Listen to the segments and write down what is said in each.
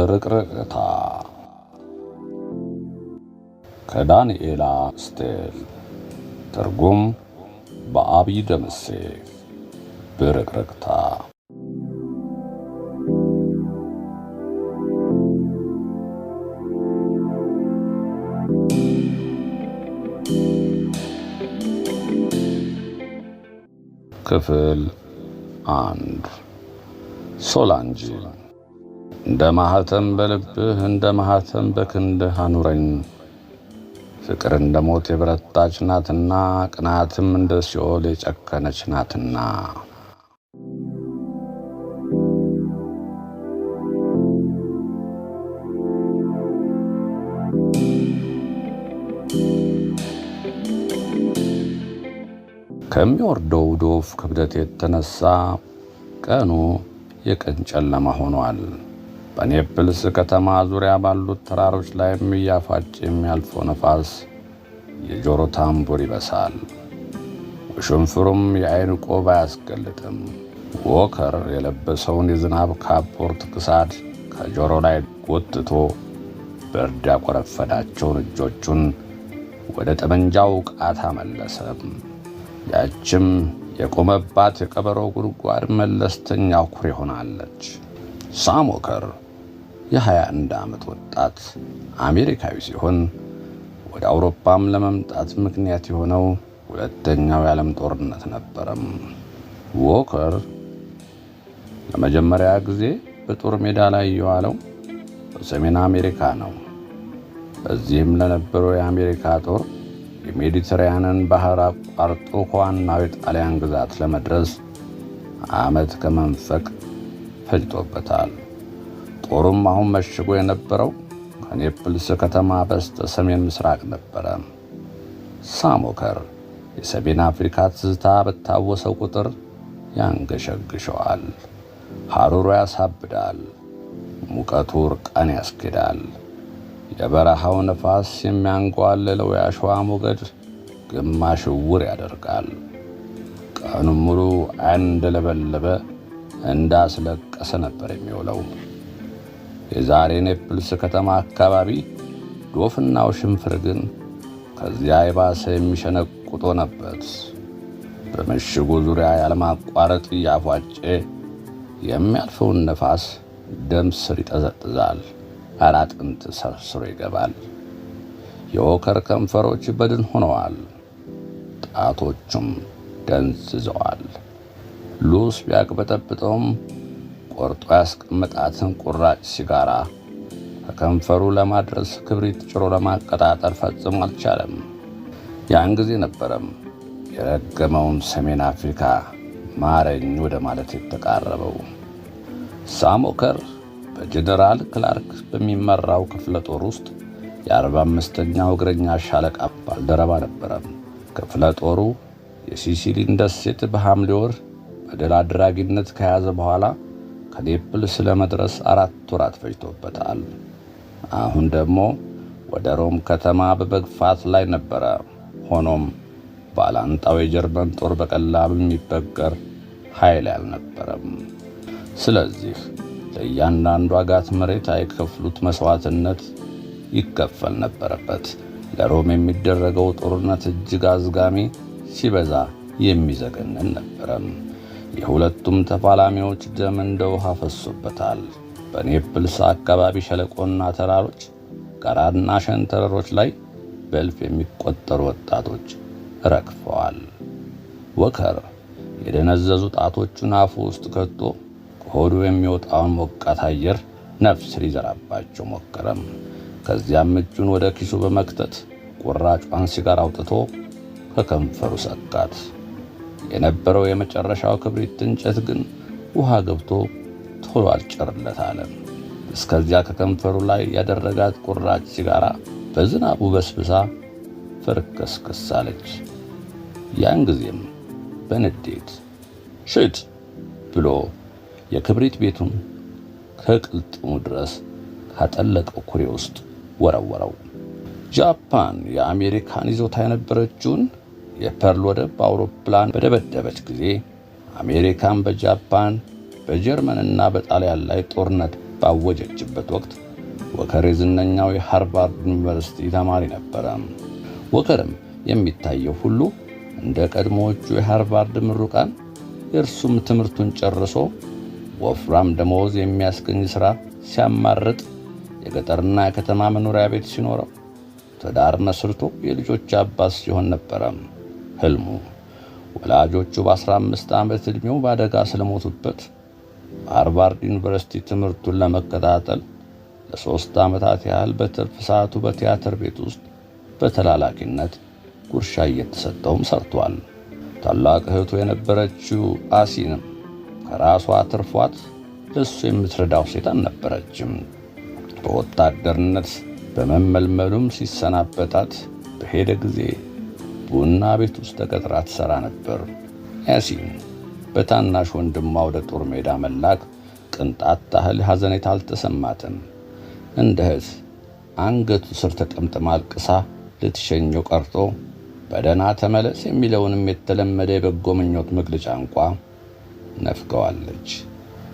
ብርቅርቅታ ከዳንኤላ ስቴል። ትርጉም በአብይ ደምሴ። ብርቅርቅታ። ክፍል 1። ሶላንጂ። እንደ ማኅተም በልብህ፣ እንደ ማኅተም በክንድህ አኑረኝ። ፍቅር እንደ ሞት የበረታች ናትና፣ ቅናትም እንደ ሲኦል የጨከነች ናትና። ከሚወርደው ዶፍ ክብደት የተነሳ ቀኑ የቀን ጨለማ ሆኗል። በኔፕልስ ከተማ ዙሪያ ባሉት ተራሮች ላይም እያፏጨ የሚያልፈው ነፋስ የጆሮ ታምቡር ይበሳል። ውሽንፍሩም የአይን ቆብ አያስገልጥም። ዎከር የለበሰውን የዝናብ ካፖርት ክሳድ ከጆሮ ላይ ጎትቶ ብርድ ያቆረፈዳቸውን እጆቹን ወደ ጠመንጃው ቃታ መለሰ። ያችም የቆመባት የቀበሮ ጉድጓድ መለስተኛ ኩሬ ሆናለች። ሳም ዎከር የ21 ዓመት ወጣት አሜሪካዊ ሲሆን ወደ አውሮፓም ለመምጣት ምክንያት የሆነው ሁለተኛው የዓለም ጦርነት ነበረም። ዎከር ለመጀመሪያ ጊዜ በጦር ሜዳ ላይ የዋለው በሰሜን አሜሪካ ነው። በዚህም ለነበረው የአሜሪካ ጦር የሜዲትራንያንን ባህር አቋርጦ ከዋናው የጣሊያን ግዛት ለመድረስ ዓመት ከመንፈቅ ፈጅቶበታል። ጦሩም አሁን መሽጎ የነበረው ከኔፕልስ ከተማ በስተ ሰሜን ምስራቅ ነበረ። ሳም ዎከር የሰሜን አፍሪካ ትዝታ በታወሰው ቁጥር ያንገሸግሸዋል። ሐሩሩ ያሳብዳል፣ ሙቀቱ እርቃን ያስኬዳል። የበረሃው ነፋስ የሚያንጓልለው የአሸዋ ሞገድ ግማሽ ዕውር ያደርጋል። ቀኑን ሙሉ ዓይን እንደለበለበ እንዳስለቀሰ ነበር የሚውለው። የዛሬ ኔፕልስ ከተማ አካባቢ ዶፍና ውሽንፍር ግን ከዚያ የባሰ የሚሸነቁጥ ሆነበት። በምሽጉ ዙሪያ ያለማቋረጥ እያፏጨ የሚያልፈውን ነፋስ ደም ስር ይጠዘጥዛል፣ አጥንት ሰርስሮ ይገባል። የዎከር ከንፈሮች በድን ሆነዋል፣ ጣቶቹም ደንዝዘዋል። ሉስ ቢያቅበጠብጠውም ቆርጦ ያስቀመጣትን ቁራጭ ሲጋራ ከከንፈሩ ለማድረስ ክብሪት ጭሮ ለማቀጣጠል ፈጽሞ አልቻለም። ያን ጊዜ ነበረም የረገመውን ሰሜን አፍሪካ ማረኝ ወደ ማለት የተቃረበው። ሳም ዎከር በጀነራል ክላርክ በሚመራው ክፍለ ጦር ውስጥ የ45ኛው እግረኛ ሻለቃ ባልደረባ ነበረ። ክፍለ ጦሩ የሲሲሊን ደሴት በሐምሌ ወር በድል አድራጊነት ከያዘ በኋላ ከኔፕልስ ለመድረስ 4 ወራት ፈጅቶበታል። አሁን ደግሞ ወደ ሮም ከተማ በመግፋት ላይ ነበረ። ሆኖም ባላንጣው የጀርመን ጦር በቀላሉ የሚበገር ኃይል አልነበረም። ስለዚህ ለእያንዳንዱ አጋት መሬት አይከፍሉት መስዋዕትነት ይከፈል ነበረበት። ለሮም የሚደረገው ጦርነት እጅግ አዝጋሚ፣ ሲበዛ የሚዘገንን ነበረም። የሁለቱም ተፋላሚዎች ደም እንደ ውሃ ፈሶበታል። በኔፕልስ አካባቢ ሸለቆና ተራሮች፣ ጋራና ሸንተረሮች ላይ በእልፍ የሚቆጠሩ ወጣቶች ረግፈዋል። ዎከር የደነዘዙ ጣቶቹን አፉ ውስጥ ከቶ ከሆዱ የሚወጣውን ሞቃት አየር ነፍስ ሊዘራባቸው ሞከረም። ከዚያም እጁን ወደ ኪሱ በመክተት ቁራጯን ሲጋራ አውጥቶ ከከንፈሩ ሰካት። የነበረው የመጨረሻው ክብሪት እንጨት ግን ውሃ ገብቶ ቶሎ አልጨርለት አለ። እስከዚያ ከከንፈሩ ላይ ያደረጋት ቁራጭ ሲጋራ በዝናቡ በስብሳ ፍርክስክስ አለች። ያን ጊዜም በንዴት ሽት ብሎ የክብሪት ቤቱን ከቅልጥሙ ድረስ ካጠለቀው ኩሬ ውስጥ ወረወረው። ጃፓን የአሜሪካን ይዞታ የነበረችውን የፐርል ወደብ በአውሮፕላን በደበደበች ጊዜ አሜሪካን በጃፓን፣ በጀርመንና በጣሊያን ላይ ጦርነት ባወጀችበት ወቅት ወከር የዝነኛው የሃርቫርድ ዩኒቨርሲቲ ተማሪ ነበረ። ወከርም የሚታየው ሁሉ እንደ ቀድሞዎቹ የሃርቫርድ ምሩቃን የእርሱም ትምህርቱን ጨርሶ ወፍራም ደመወዝ የሚያስገኝ ሥራ ሲያማርጥ፣ የገጠርና የከተማ መኖሪያ ቤት ሲኖረው፣ ትዳር መስርቶ የልጆች አባት ሲሆን ነበረ ህልሙ። ወላጆቹ በ15 ዓመት ዕድሜው በአደጋ ስለሞቱበት በሃርቫርድ ዩኒቨርሲቲ ትምህርቱን ለመከታተል ለ3 ዓመታት ያህል በትርፍ ሰዓቱ በቲያትር ቤት ውስጥ በተላላኪነት ጉርሻ እየተሰጠውም ሰርቷል። ታላቅ እህቱ የነበረችው አሲንም ከራሷ አትርፏት ለሱ የምትረዳው ሴት አልነበረችም። በወታደርነት በመመልመሉም ሲሰናበታት በሄደ ጊዜ ቡና ቤት ውስጥ ተቀጥራ ትሰራ ነበር። ያሲን በታናሽ ወንድሟ ወደ ጦር ሜዳ መላክ ቅንጣት ታህል ሐዘኔታ አልተሰማትም። እንደ እህት አንገቱ ስር ተጠምጥማ አልቅሳ ልትሸኘው ቀርቶ በደህና ተመለስ የሚለውንም የተለመደ የበጎ ምኞት መግለጫ እንኳ ነፍገዋለች።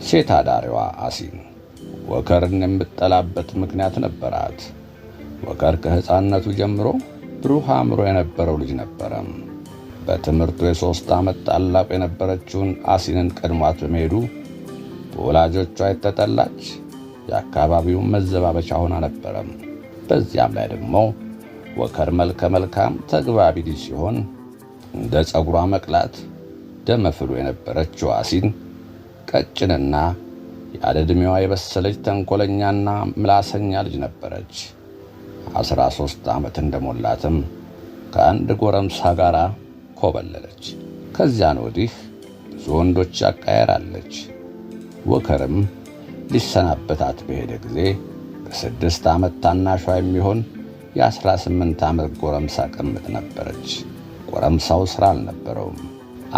ሴት አዳሪዋ አሲን ወከርን የምትጠላበት ምክንያት ነበራት። ወከር ከሕፃንነቱ ጀምሮ ብሩህ አእምሮ የነበረው ልጅ ነበረ። በትምህርቱ የ3 ዓመት ታላቁ የነበረችውን አሲንን ቀድሟት በመሄዱ በወላጆቿ የተጠላች የአካባቢውን መዘባበቻ ሆና ነበረ። በዚያም ላይ ደግሞ ወከር መልከ መልካም ተግባቢ ልጅ ሲሆን እንደ ጸጉሯ መቅላት ደመፍሉ የነበረችው አሲን ቀጭንና ያለ ዕድሜዋ የበሰለች ተንኮለኛና ምላሰኛ ልጅ ነበረች። 13 ዓመት እንደሞላትም ከአንድ ጎረምሳ ጋር ኮበለለች። ከዚያን ወዲህ ብዙ ወንዶች አቃየራለች። ወከርም ሊሰናበታት በሄደ ጊዜ በ6 ዓመት ታናሿ የሚሆን የ18 ዓመት ጎረምሳ ቅምጥ ነበረች። ጎረምሳው ሥራ አልነበረውም።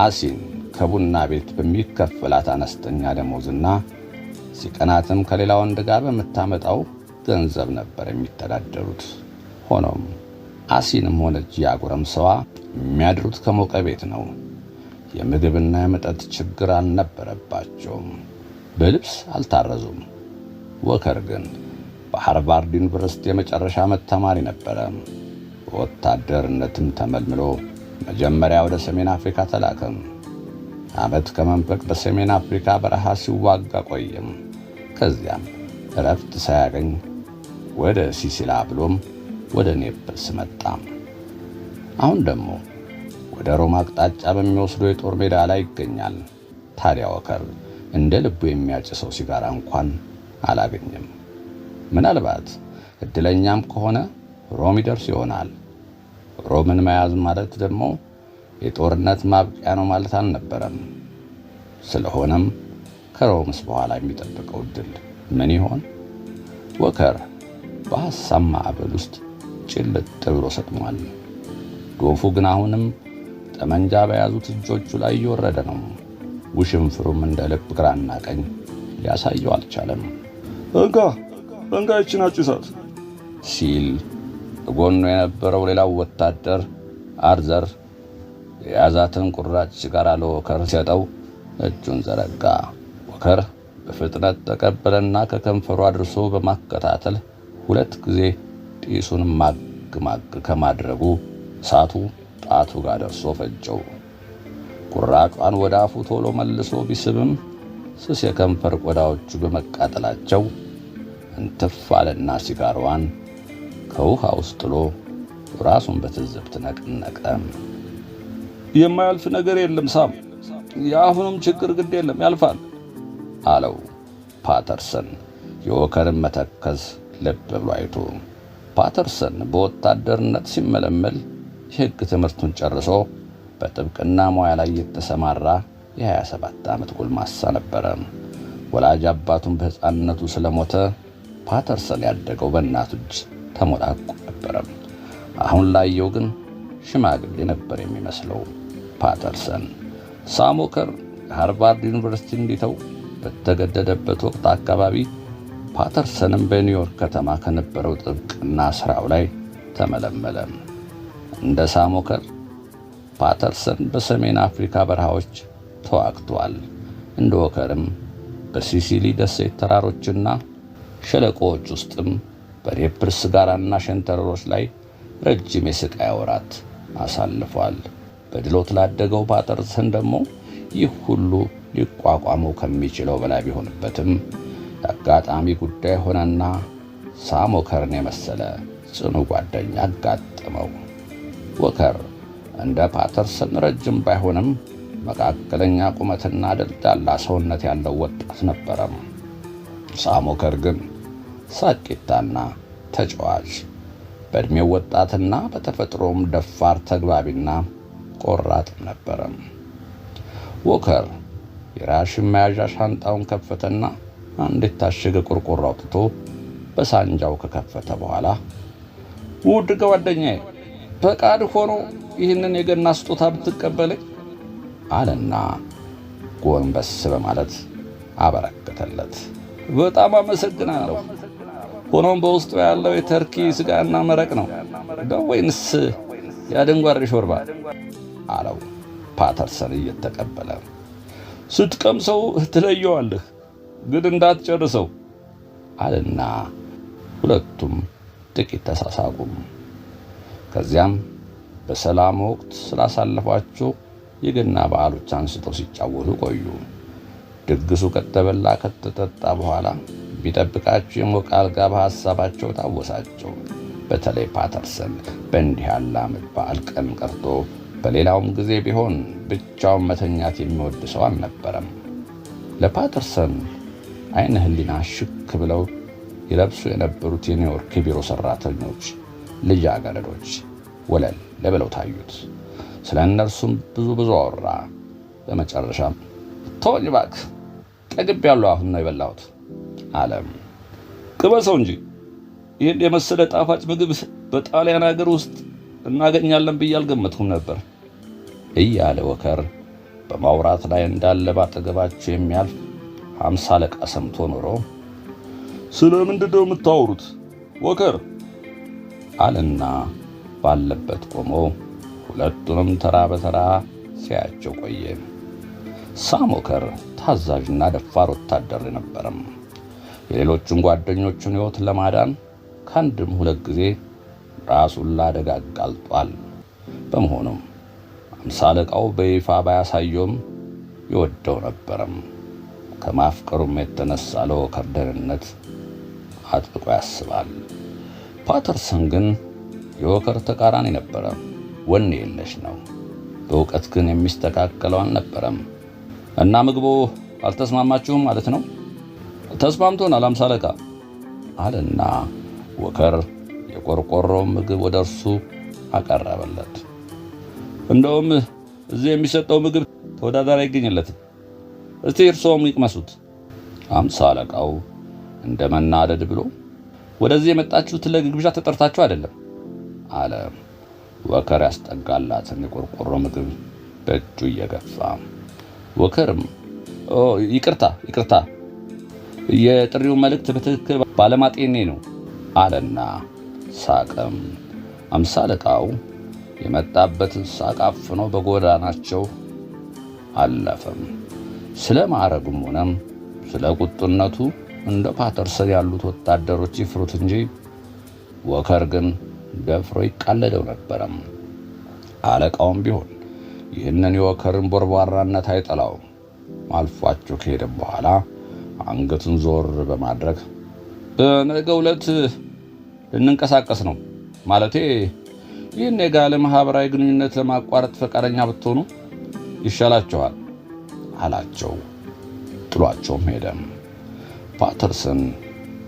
አሲን ከቡና ቤት በሚከፈላት አነስተኛ ደሞዝና ሲቀናትም ከሌላ ወንድ ጋር በምታመጣው ገንዘብ ነበር የሚተዳደሩት። ሆኖም አሲንም ሆነች ያ ጎረምሳዋ የሚያድሩት ከሞቀ ቤት ነው። የምግብና የመጠጥ ችግር አልነበረባቸውም። በልብስ አልታረዙም። ወከር ግን በሃርቫርድ ዩኒቨርሲቲ የመጨረሻ ዓመት ተማሪ ነበረ። በወታደርነትም ተመልምሎ መጀመሪያ ወደ ሰሜን አፍሪካ ተላከም። ዓመት ከመንፈቅ በሰሜን አፍሪካ በረሃ ሲዋጋ ቆየም። ከዚያም እረፍት ሳያገኝ ወደ ሲሲላ ብሎም ወደ ኔፕልስ መጣ። አሁን ደግሞ ወደ ሮም አቅጣጫ በሚወስደው የጦር ሜዳ ላይ ይገኛል። ታዲያ ወከር እንደ ልቡ የሚያጭሰው ሲጋራ እንኳን አላገኘም። ምናልባት እድለኛም ከሆነ ሮም ይደርስ ይሆናል። ሮምን መያዝ ማለት ደግሞ የጦርነት ማብቂያ ነው ማለት አልነበረም። ስለሆነም ከሮምስ በኋላ የሚጠብቀው ድል ምን ይሆን? ወከር በሐሳብ ማዕበል ውስጥ ጭልጥ ብሎ ሰጥሟል። ዶፉ ግን አሁንም ጠመንጃ በያዙት እጆቹ ላይ እየወረደ ነው። ውሽንፍሩም እንደ ልብ ግራና ቀኝ ሊያሳየው አልቻለም። እንካ እንካ ይህችን አጭሳት ሲል በጎኑ የነበረው ሌላው ወታደር አርዘር የያዛትን ቁራጭ ሲጋራ ለወከር ሲሰጠው እጁን ዘረጋ። ወከር በፍጥነት ተቀበለና ከከንፈሩ አድርሶ በማከታተል 2 ጊዜ ጢሱን ማግ ማግ ከማድረጉ እሳቱ ጣቱ ጋር ደርሶ ፈጀው። ቁራጯን ወደ አፉ ቶሎ መልሶ ቢስብም ስስ የከንፈር ቆዳዎቹ በመቃጠላቸው እንትፍ አለና ሲጋራዋን ከውሃ ውስጥ ጥሎ ራሱን በትዝብት ነቀነቀ። የማያልፍ ነገር የለም ሳም፣ የአሁኑም ችግር ግድ የለም ያልፋል አለው ፓተርሰን የወከርን መተከዝ ልብ ብሎ አይቶ። ፓተርሰን በወታደርነት ሲመለመል የሕግ ትምህርቱን ጨርሶ በጥብቅና ሙያ ላይ የተሰማራ የ27 ዓመት ጎልማሳ ነበረ። ወላጅ አባቱን በሕፃንነቱ ስለሞተ ፓተርሰን ያደገው በእናቱ እጅ ተሞላቆ ነበረ። አሁን ላየው ግን ሽማግሌ ነበር የሚመስለው ፓተርሰን። ሳም ወከር ሃርቫርድ ዩኒቨርሲቲ እንዲተው በተገደደበት ወቅት አካባቢ ፓተርሰንም በኒውዮርክ ከተማ ከነበረው ጥብቅና ስራው ላይ ተመለመለ። እንደ ሳም ወከር ፓተርሰን በሰሜን አፍሪካ በረሃዎች ተዋግቷል። እንደ ወከርም በሲሲሊ ደሴት ተራሮችና ሸለቆዎች ውስጥም በኔፕልስ ጋራና ሸንተረሮች ላይ ረጅም የስቃይ ወራት አሳልፏል። በድሎት ላደገው ፓተርሰን ደግሞ ይህ ሁሉ ሊቋቋመው ከሚችለው በላይ ቢሆንበትም የአጋጣሚ ጉዳይ ሆነና ሳም ወከርን የመሰለ ጽኑ ጓደኛ አጋጠመው። ወከር እንደ ፓተርሰን ረጅም ባይሆንም መካከለኛ ቁመትና ደልዳላ ሰውነት ያለው ወጣት ነበረም። ሳም ወከር ግን ሳቂታና ተጫዋች፣ በዕድሜው ወጣትና በተፈጥሮም ደፋር፣ ተግባቢና ቆራጥም ነበረም። ወከር የራሽን መያዣ ሻንጣውን ከፈተና አንድ የታሸገ ቆርቆሮ አውጥቶ በሳንጃው ከከፈተ በኋላ ውድ ጓደኛዬ፣ ፈቃድ ሆኖ ይህንን የገና ስጦታ ብትቀበለኝ አለና ጎንበስ በማለት አበረከተለት። በጣም አመሰግናለሁ። ሆኖም በውስጡ ያለው የተርኪ ስጋና መረቅ ነው ወይንስ የአደንጓሬ ሾርባ? አለው ፓተርሰን እየተቀበለ። ስትቀምሰው ትለየዋለህ፣ ግን እንዳትጨርሰው አለና ሁለቱም ጥቂት ተሳሳቁም። ከዚያም በሰላም ወቅት ስላሳለፏቸው የገና በዓሎች አንስተው ሲጫወቱ ቆዩ። ድግሱ ከተበላ ከተጠጣ በኋላ ቢጠብቃቸው የሞቀ አልጋ በሐሳባቸው ታወሳቸው። በተለይ ፓተርሰን በእንዲህ ያለ ዓመት በዓል ቀን ቀርቶ በሌላውም ጊዜ ቢሆን ብቻውን መተኛት የሚወድ ሰው አልነበረም። ለፓተርሰን አይነ ሕሊና ሽክ ብለው ይለብሱ የነበሩት የኒውዮርክ የቢሮ ሰራተኞች ልጃገረዶች ወለል ብለው ታዩት። ስለ እነርሱም ብዙ ብዙ አወራ። በመጨረሻም ተወኝ እባክህ፣ ጠግቤያለሁ፣ አሁን ነው የበላሁት አለም። ቅመሰው እንጂ ይህን የመሰለ ጣፋጭ ምግብ በጣሊያን ሀገር ውስጥ እናገኛለን ብዬ አልገመትኩም ነበር እያለ ወከር በማውራት ላይ እንዳለ ባጠገባቸው የሚያልፍ 50 አለቃ ሰምቶ ኖሮ ስለ ምንድን ነው የምታወሩት ወከር? አለና ባለበት ቆሞ ሁለቱንም ተራ በተራ ሲያያቸው ቆየ። ሳም ወከር ታዛዥና ደፋር ወታደር ነበረም። የሌሎቹን ጓደኞቹን ሕይወት ለማዳን ከአንድም ሁለት ጊዜ ራሱን ለአደጋ አጋልጧል። በመሆኑም 50 አለቃው በይፋ ባያሳየውም ይወደው ነበረም። ከማፍቀሩም የተነሳ ለወከር ደህንነት አጥብቆ ያስባል። ፓተርሰን ግን የወከር ተቃራኒ ነበረ። ወኔ የለሽ ነው። በእውቀት ግን የሚስተካከለው አልነበረም። እና ምግቡ አልተስማማችሁም ማለት ነው? ተስማምቶናል 50 አለቃ አለና ወከር የቆርቆሮው ምግብ ወደ እርሱ አቀረበለት። እንደውም እዚህ የሚሰጠው ምግብ ተወዳዳሪ አይገኝለትም። እስቲ እርስዎም ይቅመሱት። 50 አለቃው እንደ መናደድ ብሎ ወደዚህ የመጣችሁት ለግብዣ ተጠርታችሁ አይደለም አለ። ወከር ያስጠጋላትን የቆርቆሮ ምግብ በእጁ እየገፋ ወከርም ይቅርታ ይቅርታ፣ የጥሪው መልእክት በትክክል ባለማጤኔ ነው አለና ሳቅም። 50 አለቃው የመጣበትን ሳቅ አፍኖ በጎዳናቸው አለፈም። ስለ ማዕረጉም ሆነም ስለ ቁጡነቱ እንደ ፓተርሰን ያሉት ወታደሮች ይፍሩት እንጂ ወከር ግን ደፍሮ ይቃለደው ነበረም። አለቃውም ቢሆን ይህንን የወከርን ቦርቧራነት አይጠላውም። አልፏቸው ከሄደም በኋላ አንገቱን ዞር በማድረግ በነገው ዕለት ልንንቀሳቀስ ነው፣ ማለቴ ይህን የጋለ ማህበራዊ ግንኙነት ለማቋረጥ ፈቃደኛ ብትሆኑ ይሻላችኋል አላቸው። ጥሏቸውም ሄደም። ፓተርሰን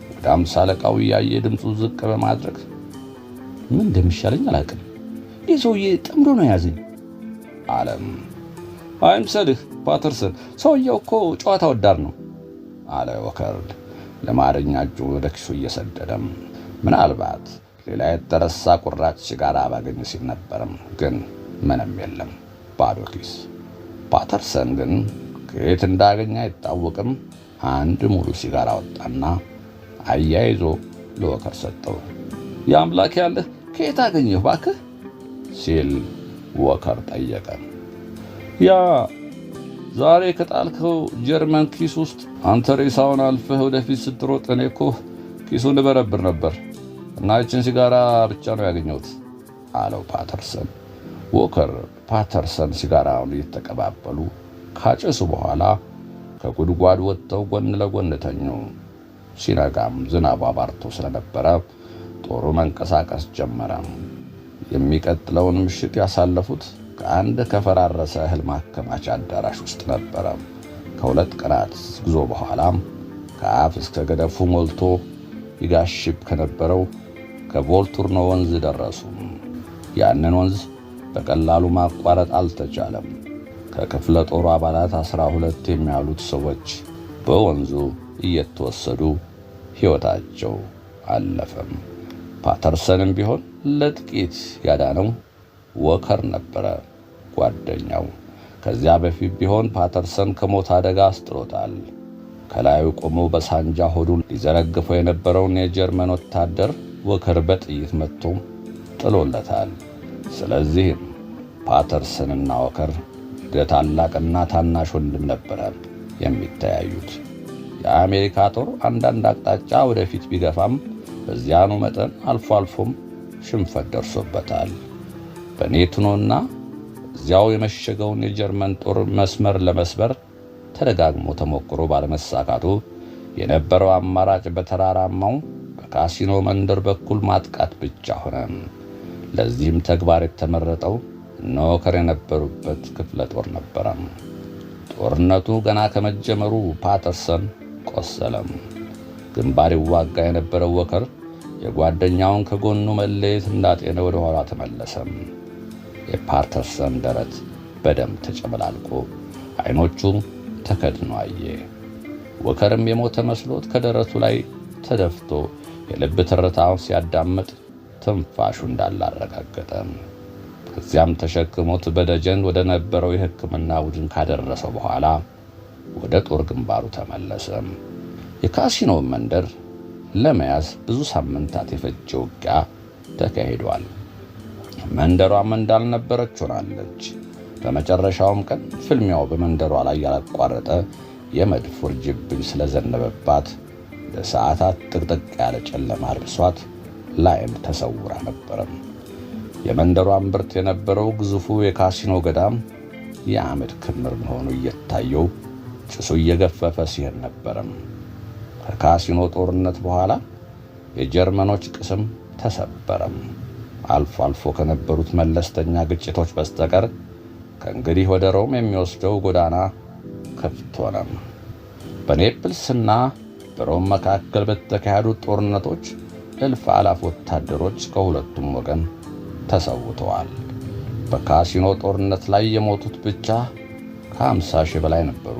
ወደ 50 አለቃው እያየ ድምፁ ዝቅ በማድረግ ምን እንደሚሻለኝ አላውቅም፣ ይህ ሰውዬ ጠምዶ ነው የያዘኝ አለም። አይምሰልህ ፓተርሰን፣ ሰውየው እኮ ጨዋታ ወዳድ ነው አለ ወከር ለማረኛ እጁ ወደ ኪሱ እየሰደደም። ምናልባት ሌላ የተረሳ ቁራጭ ሲጋራ ባገኝ ሲል ነበርም፣ ግን ምንም የለም፣ ባዶ ኪስ። ፓተርሰን ግን ከየት እንዳገኘ አይታወቅም፣ አንድ ሙሉ ሲጋራ ወጣና አያይዞ ለወከር ሰጠው። የአምላክ ያለህ ከየት አገኘህ እባክህ ሲል ወከር ጠየቀ። ያ ዛሬ ከጣልከው ጀርመን ኪስ ውስጥ አንተ ሬሳውን አልፈህ ወደፊት ስትሮጥ እኔ እኮ ኪሱን ልበረብር ነበር እና ይችን ሲጋራ ብቻ ነው ያገኘሁት አለው ፓተርሰን። ዎከር ፓተርሰን ሲጋራውን እየተቀባበሉ ካጨሱ በኋላ ከጉድጓድ ወጥተው ጎን ለጎን ተኙ። ሲነጋም ዝናቡ አባርቶ ስለነበረ ጦሩ መንቀሳቀስ ጀመረ። የሚቀጥለውን ምሽት ያሳለፉት ከአንድ ከፈራረሰ እህል ማከማቻ አዳራሽ ውስጥ ነበረ። ከ2 ቀናት ጉዞ በኋላ ከአፍ እስከ ገደፉ ሞልቶ ይጋሽብ ከነበረው ከቮልቱርኖ ወንዝ ደረሱ። ያንን ወንዝ በቀላሉ ማቋረጥ አልተቻለም። ከክፍለ ጦሩ አባላት 12 የሚያሉት ሰዎች በወንዙ እየተወሰዱ ሕይወታቸው አለፈም። ፓተርሰንም ቢሆን ለጥቂት ያዳነው ወከር ነበረ ጓደኛው። ከዚያ በፊት ቢሆን ፓተርሰን ከሞት አደጋ አስጥሎታል። ከላዩ ቆሞ በሳንጃ ሆዱን ሊዘረግፈው የነበረውን የጀርመን ወታደር ወከር በጥይት መትቶ ጥሎለታል። ስለዚህም ፓተርሰንና ወከር እንደ ታላቅና ታናሽ ወንድም ነበረ የሚተያዩት። የአሜሪካ ጦር አንዳንድ አቅጣጫ ወደፊት ቢገፋም በዚያኑ መጠን አልፎ አልፎም ሽንፈት ደርሶበታል። በኔቱኖና እዚያው የመሸገውን የጀርመን ጦር መስመር ለመስበር ተደጋግሞ ተሞክሮ ባለመሳካቱ የነበረው አማራጭ በተራራማው በካሲኖ መንደር በኩል ማጥቃት ብቻ ሆነ። ለዚህም ተግባር የተመረጠው እነ ወከር የነበሩበት ክፍለ ጦር ነበረ። ጦርነቱ ገና ከመጀመሩ ፓተርሰን ቆሰለም። ግንባር ይዋጋ የነበረው ወከር የጓደኛውን ከጎኑ መለየት እንዳጤነ ወደ ኋላ ተመለሰም። የፓተርሰን ደረት በደም ተጨመላልቆ አይኖቹ ተከድኖ አየ። ወከርም የሞተ መስሎት ከደረቱ ላይ ተደፍቶ የልብ ትርታውን ሲያዳምጥ ትንፋሹ እንዳላረጋገጠ ከዚያም ተሸክሞት በደጀን ወደ ነበረው የሕክምና ቡድን ካደረሰው በኋላ ወደ ጦር ግንባሩ ተመለሰ። የካሲኖ መንደር ለመያዝ ብዙ ሳምንታት የፈጀ ውጊያ ተካሂዷል። መንደሯም እንዳልነበረች ሆናለች። በመጨረሻውም ቀን ፍልሚያው በመንደሯ ላይ ያላቋረጠ የመድፍ ውርጅብኝ ስለዘነበባት ለሰዓታት ጥቅጥቅ ያለ ጨለማ አልብሷት ላይም ተሰውራ ነበረም። የመንደሯ እምብርት የነበረው ግዙፉ የካሲኖ ገዳም የአመድ ክምር መሆኑ እየታየው ጭሱ እየገፈፈ ሲሄድ ነበረም። ከካሲኖ ጦርነት በኋላ የጀርመኖች ቅስም ተሰበረም። አልፎ አልፎ ከነበሩት መለስተኛ ግጭቶች በስተቀር ከእንግዲህ ወደ ሮም የሚወስደው ጎዳና ክፍት ሆነም። በኔፕልስና በሮም መካከል በተካሄዱት ጦርነቶች እልፍ አላፍ ወታደሮች ከሁለቱም ወገን ተሰውተዋል። በካሲኖ ጦርነት ላይ የሞቱት ብቻ ከ50 ሺህ በላይ ነበሩ።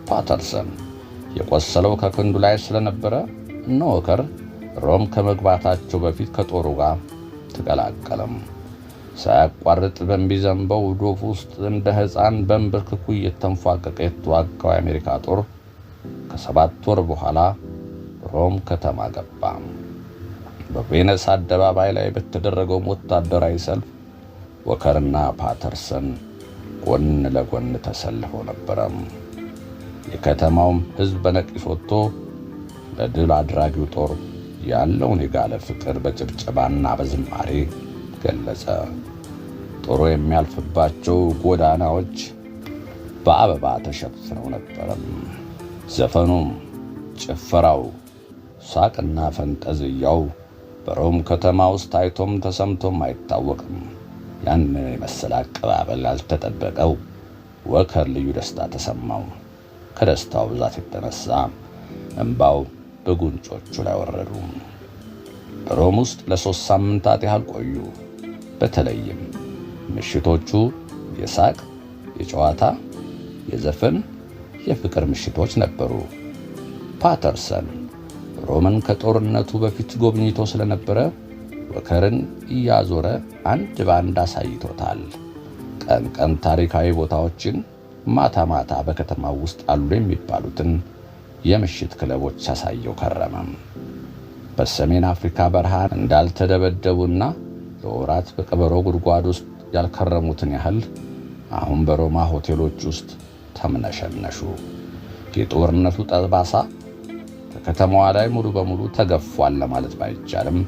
ፓተርሰን የቆሰለው ከክንዱ ላይ ስለነበረ እነ ወከር ሮም ከመግባታቸው በፊት ከጦሩ ጋር ተቀላቀለም። ሳያቋርጥ በሚዘንበው ዶፍ ውስጥ እንደ ሕፃን በንብርክኩ እየተንፏቀቀ የተዋጋው የአሜሪካ ጦር ከ7 ወር በኋላ ሮም ከተማ ገባ። በቬነስ አደባባይ ላይ በተደረገው ወታደራዊ ሰልፍ ወከርና ፓተርሰን ጎን ለጎን ተሰልፈው ነበረ። የከተማውም ሕዝብ በነቂስ ወጥቶ ለድል አድራጊው ጦር ያለውን የጋለ ፍቅር በጭብጨባና በዝማሬ ገለጸ። ጦሩ የሚያልፍባቸው ጎዳናዎች በአበባ ተሸፍነው ነበረም። ዘፈኑም፣ ጭፈራው፣ ሳቅና ፈንጠዝያው በሮም ከተማ ውስጥ ታይቶም ተሰምቶም አይታወቅም። ያንን የመሰለ አቀባበል ያልተጠበቀው ወከር ልዩ ደስታ ተሰማው። ከደስታው ብዛት የተነሳ እንባው በጉንጮቹ ላይ ወረዱ። በሮም ውስጥ ለ3 ሳምንታት ያህል ቆዩ። በተለይም ምሽቶቹ የሳቅ፣ የጨዋታ፣ የዘፈን፣ የፍቅር ምሽቶች ነበሩ። ፓተርሰን ሮምን ከጦርነቱ በፊት ጎብኝቶ ስለነበረ ወከርን እያዞረ አንድ ባንድ አሳይቶታል። ቀን ቀን ታሪካዊ ቦታዎችን፣ ማታ ማታ በከተማው ውስጥ አሉ የሚባሉትን የምሽት ክለቦች ሲያሳየው ከረመም። በሰሜን አፍሪካ በረሃ እንዳልተደበደቡና ለወራት በቀበሮ ጉድጓድ ውስጥ ያልከረሙትን ያህል አሁን በሮማ ሆቴሎች ውስጥ ተምነሸነሹ። የጦርነቱ ጠባሳ ከከተማዋ ላይ ሙሉ በሙሉ ተገፏል ለማለት ባይቻልም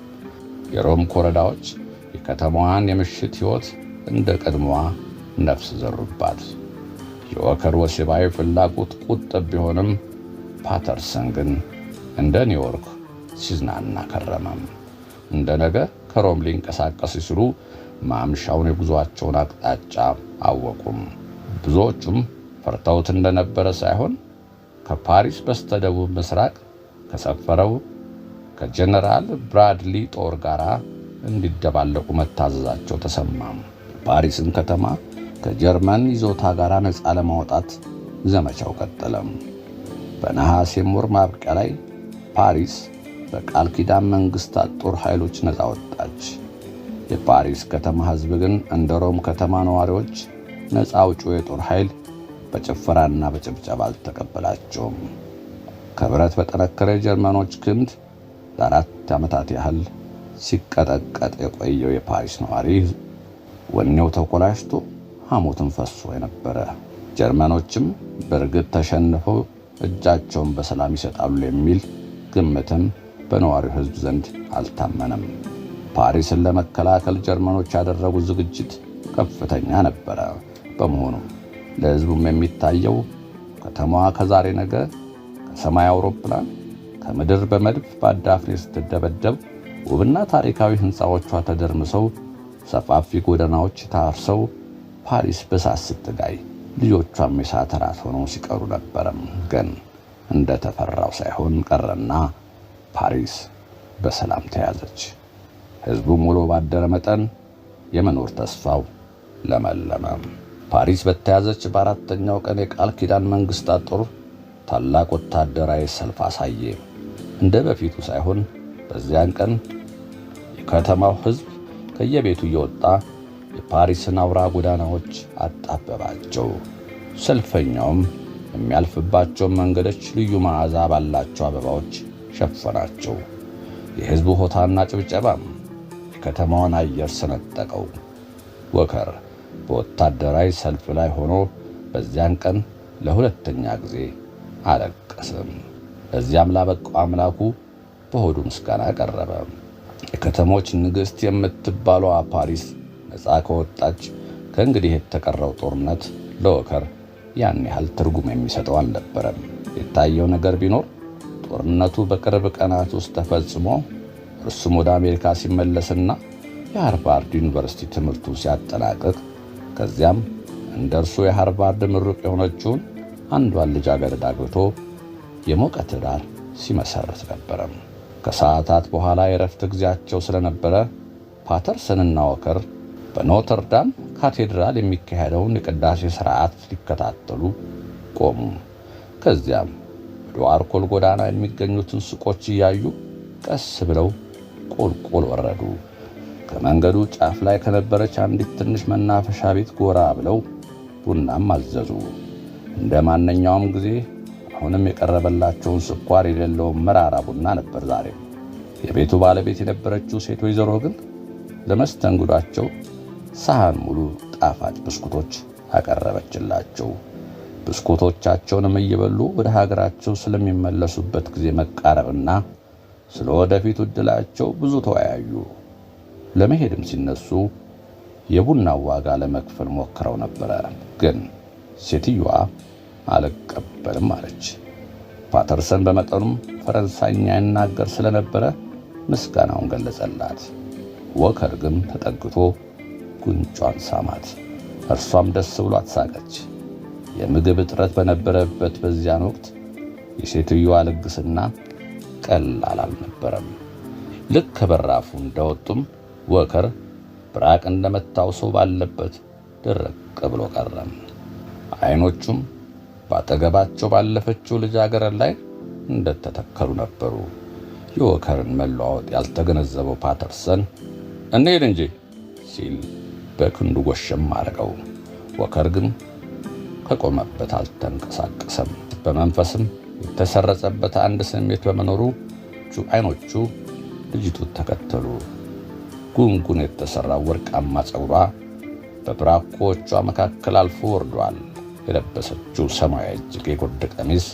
የሮም ኮረዳዎች የከተማዋን የምሽት ሕይወት እንደ ቀድሞዋ ነፍስ ዘሩባት። የወከር ወሲባዊ ፍላጎት ቁጥብ ቢሆንም ፓተርሰን ግን እንደ ኒውዮርክ ሲዝናና ከረመም። እንደ ነገ ከሮም ሊንቀሳቀሱ ሲሉ ማምሻውን የጉዟቸውን አቅጣጫ አወቁም። ብዙዎቹም ፈርተውት እንደነበረ ሳይሆን ከፓሪስ በስተደቡብ ምስራቅ ከሰፈረው ከጀነራል ብራድሊ ጦር ጋር እንዲደባለቁ መታዘዛቸው ተሰማም። ፓሪስን ከተማ ከጀርመን ይዞታ ጋር ነፃ ለማውጣት ዘመቻው ቀጠለም። በነሐሴም ወር ማብቂያ ላይ ፓሪስ በቃል ኪዳን መንግስታት ጦር ኃይሎች ነፃ ወጣች። የፓሪስ ከተማ ሕዝብ ግን እንደ ሮም ከተማ ነዋሪዎች ነፃ አውጪው የጦር ኃይል በጭፈራና በጭብጨባ አልተቀበላቸውም። ከብረት በጠነከረ የጀርመኖች ክንድ ለ4 ዓመታት ያህል ሲቀጠቀጥ የቆየው የፓሪስ ነዋሪ ወኔው ተኮላሽቶ ሐሞትን ፈሶ የነበረ፣ ጀርመኖችም በእርግጥ ተሸንፈው እጃቸውን በሰላም ይሰጣሉ የሚል ግምትም በነዋሪው ሕዝብ ዘንድ አልታመነም። ፓሪስን ለመከላከል ጀርመኖች ያደረጉት ዝግጅት ከፍተኛ ነበረ። በመሆኑም ለሕዝቡም የሚታየው ከተማዋ ከዛሬ ነገ ከሰማይ አውሮፕላን ከምድር በመድፍ በአዳፍኔ ስትደበደብ፣ ውብና ታሪካዊ ሕንፃዎቿ ተደርምሰው፣ ሰፋፊ ጎዳናዎች ታርሰው፣ ፓሪስ በሳት ስትጋይ፣ ልጆቿም የሳት ራት ሆነው ሲቀሩ ነበረም። ግን እንደተፈራው ሳይሆን ቀረና ፓሪስ በሰላም ተያዘች። ሕዝቡ ሙሉ ባደረ መጠን የመኖር ተስፋው ለመለመ። ፓሪስ በተያዘች በአራተኛው ቀን የቃል ኪዳን መንግስታት ጦር ታላቅ ወታደራዊ ሰልፍ አሳየ። እንደ በፊቱ ሳይሆን በዚያን ቀን የከተማው ሕዝብ ከየቤቱ እየወጣ የፓሪስን አውራ ጎዳናዎች አጣበባቸው። ሰልፈኛውም የሚያልፍባቸውን መንገዶች ልዩ መዓዛ ባላቸው አበባዎች ሸፈናቸው። የሕዝቡ ሆታና ጭብጨባም የከተማዋን አየር ሰነጠቀው። ወከር በወታደራዊ ሰልፍ ላይ ሆኖ በዚያን ቀን ለሁለተኛ ጊዜ አለቀስም። ለዚያም ላበቃው አምላኩ በሆዱ ምስጋና ቀረበ። የከተሞች ንግሥት የምትባለዋ ፓሪስ ነፃ ከወጣች ከእንግዲህ የተቀረው ጦርነት ለወከር ያን ያህል ትርጉም የሚሰጠው አልነበረም። የታየው ነገር ቢኖር ጦርነቱ በቅርብ ቀናት ውስጥ ተፈጽሞ እርሱም ወደ አሜሪካ ሲመለስና የሃርቫርድ ዩኒቨርሲቲ ትምህርቱን ሲያጠናቅቅ፣ ከዚያም እንደ እርሱ የሃርቫርድ ምሩቅ የሆነችውን አንዷን ልጃገረድ አግብቶ የሞቀ ትዳር ሲመሰርት ነበረ። ከሰዓታት በኋላ የረፍት ጊዜያቸው ስለነበረ ፓተርሰንና ወከር በኖተርዳም ካቴድራል የሚካሄደውን የቅዳሴ ሥርዓት ሊከታተሉ ቆሙ። ከዚያም ወደ ዋርኮል ጎዳና የሚገኙትን ሱቆች እያዩ ቀስ ብለው ቁልቁል ወረዱ። ከመንገዱ ጫፍ ላይ ከነበረች አንዲት ትንሽ መናፈሻ ቤት ጎራ ብለው ቡናም አዘዙ። እንደ ማንኛውም ጊዜ አሁንም የቀረበላቸውን ስኳር የሌለውን መራራ ቡና ነበር ዛሬም። የቤቱ ባለቤት የነበረችው ሴት ወይዘሮ ግን ለመስተንግዷቸው ሳህን ሙሉ ጣፋጭ ብስኩቶች አቀረበችላቸው። ብስኩቶቻቸውንም እየበሉ ወደ ሀገራቸው ስለሚመለሱበት ጊዜ መቃረብና ስለ ወደፊቱ ዕድላቸው ብዙ ተወያዩ። ለመሄድም ሲነሱ የቡናው ዋጋ ለመክፈል ሞክረው ነበረ። ግን ሴትዮዋ አልቀበልም አለች። ፓተርሰን በመጠኑም ፈረንሳይኛ ይናገር ስለነበረ ምስጋናውን ገለጸላት። ወከር ግን ተጠግቶ ጉንጯን ሳማት። እርሷም ደስ ብሏት ሳቀች። የምግብ እጥረት በነበረበት በዚያን ወቅት የሴትዮዋ ልግስና ቀላል አልነበረም። ልክ ከበራፉ እንደወጡም ወከር ብራቅ እንደመታው ሰው ባለበት ድርቅ ብሎ ቀረም። አይኖቹም ባጠገባቸው ባለፈችው ልጃገረድ ላይ እንደተተከሉ ነበሩ። የወከርን መለዋወጥ ያልተገነዘበው ፓተርሰን እንሂድ እንጂ ሲል በክንዱ ጎሸም አረገው። ወከር ግን ከቆመበት አልተንቀሳቀሰም። በመንፈስም የተሰረጸበት አንድ ስሜት በመኖሩ አይኖቹ ልጅቱ ተከተሉ። ጉንጉን የተሰራ ወርቃማ ፀጉሯ በብራኮቿ መካከል አልፎ ወርዷል። የለበሰችው ሰማያዊ እጅጌ ጉርድ ቀሚስ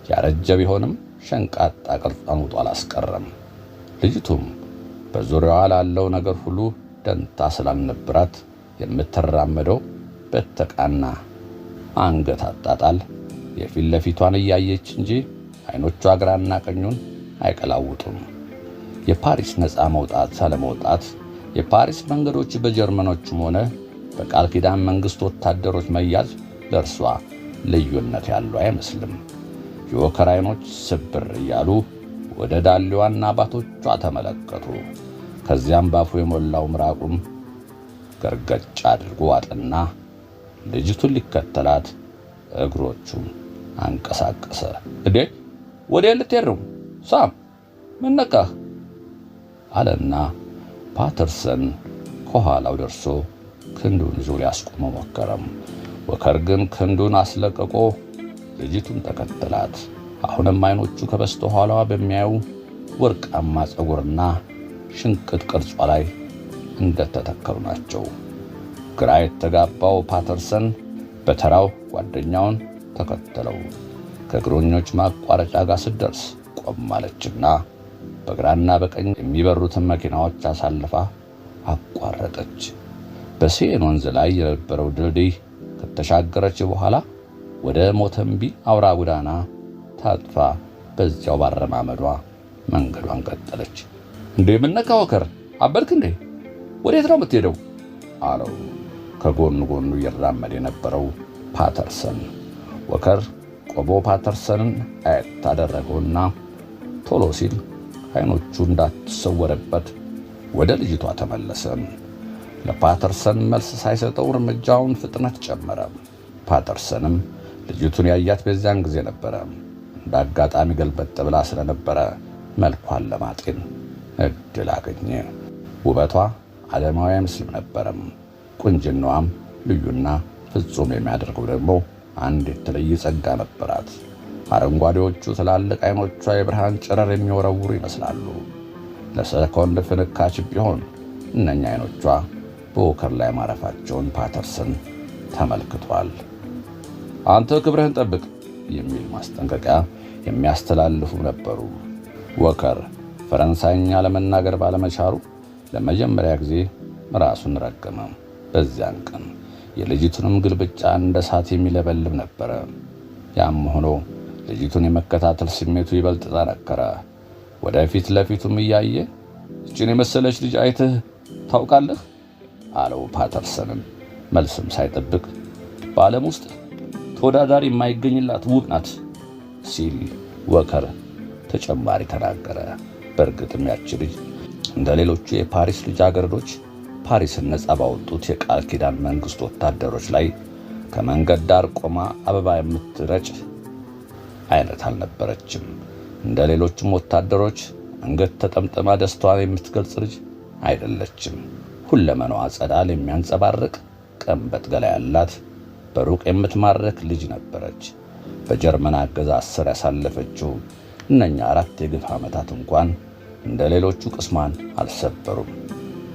ያረጀ ቢሆንም ሸንቃጣ ቅርጿን ውጦ አላስቀረም። ልጅቱም በዙሪያዋ ላለው ነገር ሁሉ ደንታ ስላልነበራት የምትራመደው በተቃና አንገት አጣጣል የፊት ለፊቷን እያየች እንጂ አይኖቿ ግራና ቀኙን አይቀላውጡም። የፓሪስ ነፃ መውጣት አለመውጣት፣ የፓሪስ መንገዶች በጀርመኖችም ሆነ በቃል ኪዳን መንግሥት ወታደሮች መያዝ ለእርሷ ልዩነት ያለው አይመስልም። የወከር አይኖች ስብር እያሉ ወደ ዳሌዋና ባቶቿ ተመለከቱ። ከዚያም ባፉ የሞላው ምራቁም ገርገጫ አድርጎ ዋጠና ልጅቱን ሊከተላት እግሮቹን አንቀሳቀሰ። እንዴ፣ ወዴት ልትሄድ ነው ሳም? ምን ነካህ? አለና ፓተርሰን ከኋላው ደርሶ ክንዱን ይዞ ሊያስቆመው ሞከረም። ወከር ግን ክንዱን አስለቅቆ ልጅቱን ተከተላት። አሁንም አይኖቹ ከበስተኋላዋ በሚያዩ ወርቃማ ፀጉርና ሽንቅጥ ቅርጿ ላይ እንደተተከሉ ናቸው። ግራ የተጋባው ፓተርሰን በተራው ጓደኛውን ተከተለው። ከእግረኞች ማቋረጫ ጋር ስትደርስ ቆም አለችና በግራና በቀኝ የሚበሩትን መኪናዎች አሳልፋ አቋረጠች። በሴን ወንዝ ላይ የነበረው ድልድይ ከተሻገረች በኋላ ወደ ሞተምቢ አውራ ጎዳና ታጥፋ በዚያው ባረማመዷ መንገዷን ቀጠለች። እንዴ፣ ምን ነካ ወከር? አበድክ እንዴ? ወዴት ነው የምትሄደው? አለው ከጎኑ ጎኑ እየራመደ የነበረው ፓተርሰን። ወከር ቆሞ ፓተርሰንን አየት አደረገውና ቶሎ ሲል አይኖቹ እንዳትሰወረበት ወደ ልጅቷ ተመለሰ። ለፓተርሰን መልስ ሳይሰጠው እርምጃውን ፍጥነት ጨመረ። ፓተርሰንም ልጅቱን ያያት በዚያን ጊዜ ነበረ። እንደ አጋጣሚ ገልበጥ ብላ ስለነበረ መልኳን ለማጤን እድል አገኘ። ውበቷ ዓለማዊ አይመስልም ነበረም። ቁንጅናዋም ልዩና ፍጹም የሚያደርገው ደግሞ አንድ የተለየ ጸጋ ነበራት። አረንጓዴዎቹ ትላልቅ አይኖቿ የብርሃን ጨረር የሚወረውሩ ይመስላሉ። ለሰኮንድ ፍንካች ቢሆን እነኛ አይኖቿ በወከር ላይ ማረፋቸውን ፓተርሰን ተመልክቷል። አንተ ክብርህን ጠብቅ የሚል ማስጠንቀቂያ የሚያስተላልፉ ነበሩ። ወከር ፈረንሳይኛ ለመናገር ባለመቻሉ ለመጀመሪያ ጊዜ ራሱን ረገመ። በዚያን ቀን የልጅቱንም ግልብጫ እንደ እሳት የሚለበልብ ነበረ። ያም ሆኖ ልጅቱን የመከታተል ስሜቱ ይበልጥ ጠነከረ። ወደፊት ለፊቱም እያየ እችን የመሰለች ልጅ አይተህ ታውቃለህ? አለው ፓተርሰንን። መልስም ሳይጠብቅ በዓለም ውስጥ ተወዳዳሪ የማይገኝላት ውብ ናት ሲል ወከር ተጨማሪ ተናገረ። በእርግጥም ያች ልጅ እንደ ሌሎቹ የፓሪስ ልጃገረዶች ፓሪስን ነጻ ባወጡት የቃል ኪዳን መንግስት ወታደሮች ላይ ከመንገድ ዳር ቆማ አበባ የምትረጭ አይነት አልነበረችም። እንደ ሌሎችም ወታደሮች አንገት ተጠምጥማ ደስታዋን የምትገልጽ ልጅ አይደለችም። ሁለመናዋ ጸዳል የሚያንጸባርቅ ቀንበጥ ገላ ያላት በሩቅ የምትማርክ ልጅ ነበረች። በጀርመን አገዛዝ ስር ያሳለፈችው እነኛ 4 የግፍ ዓመታት እንኳን እንደ ሌሎቹ ቅስሟን አልሰበሩም፣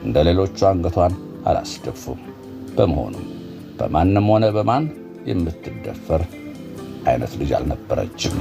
እንደ ሌሎቹ አንገቷን አላስደፉም። በመሆኑም በማንም ሆነ በማን የምትደፈር አይነት ልጅ አልነበረችም።